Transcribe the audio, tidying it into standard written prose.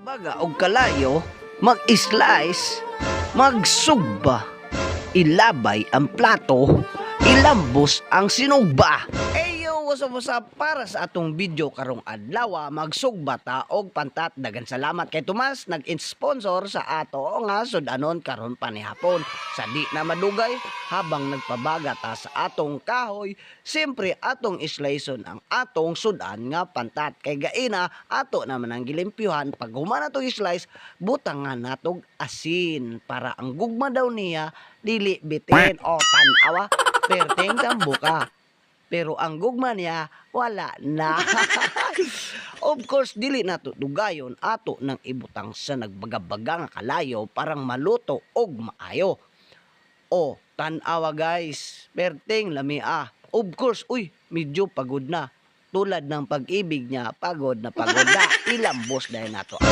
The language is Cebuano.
Magpabaga og kalayo, mag-slice, magsugba, ilabay ang plato, ilambos ang sinugba. Eyo, what's up, what's up? Para sa atong video karong adlaw, magsugba ta og pantat. Dagan salamat kay Tomas, nag-sponsor sa ato nga sudanon karon panihapon. Sa di na madugay, habang nagpabaga ta sa atong kahoy, siyempre atong islayson ang atong sudan nga pantat. Kay gaina, ato naman ang gilimpyuhan. Pag human atong slice, butangan natog asin para ang gugma daw niya dili bitin. O tan-awa, perting tambuka. Pero ang gugma niya, wala na. Of course, dili na to dugayon, ato nang ibutang sa nagbagabaga nga kalayo parang maluto og maayo. O, tan-awa guys, perting lamia. Of course, uy, medyo pagod na. Tulad ng pag-ibig niya, pagod na pagod na. Ilambos dahil nato.